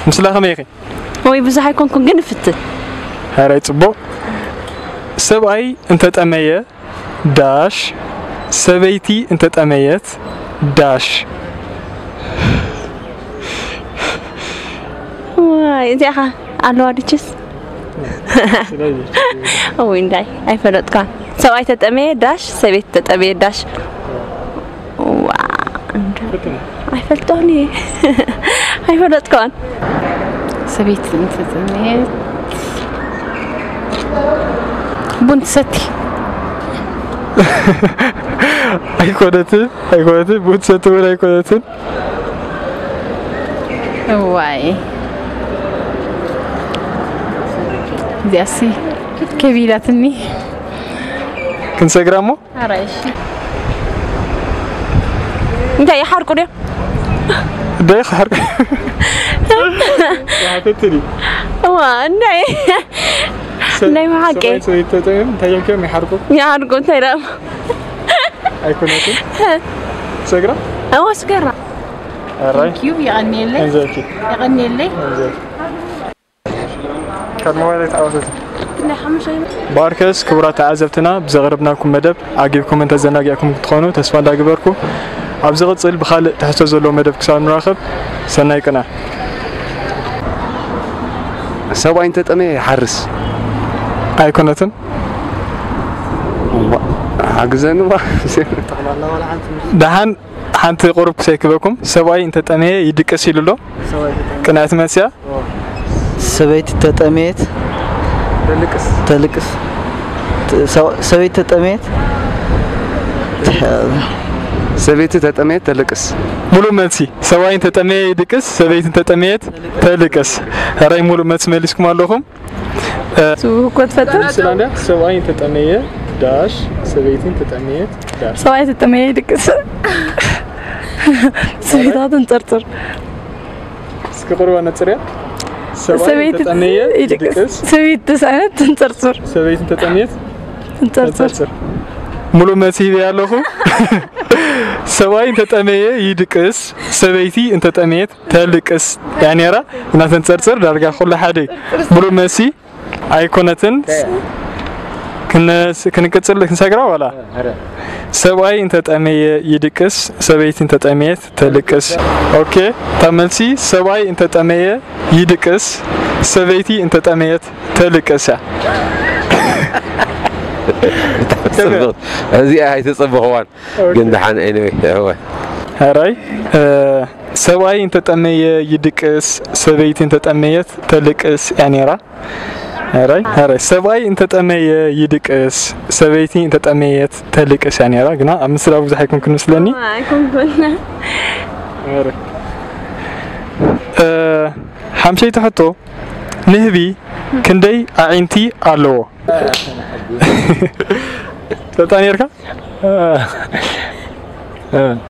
ምስላ ከመይ ኢኺ? ወይ ብዙሕ ኣይኮንኩን ግን እፍትን። ሕራይ ጽቡቕ። ሰብኣይ እንተጠመየ ዳሽ፣ ሰበይቲ እንተጠመየት ዳሽ። ዋይ፣ እዚኣ ኸ ኣለዋ ድችስ? ስለዚ ወይ እንዳይ ኣይፈለጥኳን። ሰብኣይ ተጠመየ ዳሽ፣ ሰበይቲ ተጠመየ ዳሽ። ዋ፣ እንዶ። ፍትን። ኣይፈልጦን እየ። ኣይፈለጥኳን። ሰበይቲ እንትትምሄት ቡን ትሰቲ። ኣይኮነትን፣ ኣይኮነትን፣ ቡን ትሰቲ እውን ኣይኮነትን። እዋይ፣ እዚኣሲ ከቢዳትኒ። ክንሰግራ እሞ? ኣራይሽ። እንታይ ይሓርቁ ድዮም? ደይ ክሓርቁ። ሓተትኒ። እዋ፣ እንታይ? ሰ-፣ እንታይ መሓቂ? ሰብኣይ ሰበይቲ ተጠይም እንታይ እዮም ከዮም ይሓርቁ? ይሓርቁ፣ እንታይ ደኣ? ኣይኮነትን። ሰግራ? እዋ፣ ስገራ። ኣራይ። Thank you፣ የቐንየለይ። እንዘኪ። የቐንየለይ። እንዘኪ። ካብ ሞባይል ኣይተዓወተትን። ባርከስ ክቡራት ተዓዘብትና፣ ብዘቕረብናኩም መደብ ዓጊብኩም እንተዘናጊዕኩም ክትኾኑ ተስፋ እንዳግበርኩ፣ ኣብ ዝቕጽል ብኻልእ ትሕዝቶ ዘለዎ መደብ ክሳብ ንራኸብ፣ ሰናይ ቅነ። ሰብኣይ እንተጠመየ ይሓርስ። ኣይኮነትን። እዋ፣ ሓግዘኒ እባ። ደሓን ሓንቲ ቁሩብ ክሰይክበኩም፣ ሰብኣይ እንተጠመየ ይድቅስ ኢሉ ኣሎ። ሰብኣይ ተጠመየ። ቅንያት መልሲ እያ። ሰበይቲ ተጠመየት ተልቅስ። ተልቅስ። ተ-፣ ሰው-፣ ሰበይቲ ተጠመየት ትሕ-፣ ሰበይቲ ተጠመየት ተልቅስ። ሙሉ መልሲ፣ ሰብኣይ እንተጠመየ ይድቅስ፣ ሰበይቲ እንተጠመየት ተልቅስ። ሕራይ ሙሉ መልሲ መሊስኩም ኣለኹም። እ፣ ጽቡቕ እኮ ትፈጥር። ስላንዳ ሰብኣይ እንተጠመየ ዳሽ፣ ሰበይቲ እንተጠመየት ዳሽ። ሰብኣይ ተጠመየ ይድቅስ። ሰበይታ ትንጸርጽር። እስኪ ቁርባ ነጽርያ። ሰብኣይ ሰበይቲ እንተጠመየ ይድቅስ። ይድቅስ። ሰበይቲ ተሰኣነት ትንጸርጽር። ሰበይቲ እንተጠመየት ትንጸርጽር። ትንጸርጽር። ሙሉ መልሲ ሂበ ኣለኹ። ሰብኣይ እንተጠመየ ይድቅስ፣ ሰበይቲ እንተጠመየት ተልቅስ እያ ነይራ። እና ተንጸርጽር ዳርጋ ኩሉ ሓደ። ሙሉ መልሲ ኣይኮነትን። ክነስ-፣ ክንቅጽል ክንሰግራ ዋላ? ሰብኣይ እንተጠመየ ይድቅስ፣ ሰበይቲ እንተጠመየት ተልቅስ። ኦኬ፣ እታ መልሲ ሰብኣይ እንተጠመየ ይድቅስ፣ ሰበይቲ እንተጠመየት ተልቅስ እያ። ጽቡቕ። እዚኣ ኣይተጸበኽዋን። ኦኬ። ግን ደሓን፣ anyway፣ እወ። ሕራይ፣ እ፣ ሰብኣይ እንተጠመየ ይድቅስ፣ ሰበይቲ እንተጠመየት ተልቅስ እያ ነይራ። ሕራይ፣ ሕራይ፣ ሰብኣይ እንተጠመየ ይድቅስ፣ ሰበይቲ እንተጠመየት ተልቅስ እያ ነይራ። ግና ኣብ ምስላ ብዙሕ ኣይኮንኩን ምስለኒ። ኣይኮንኩን። ሕራይ። እ፣ ሓምሸይቲ ሕቶ፣ ንህቢ ክንደይ ኣዒንቲ ኣለዎ? ትፈልጣ ነይርካ?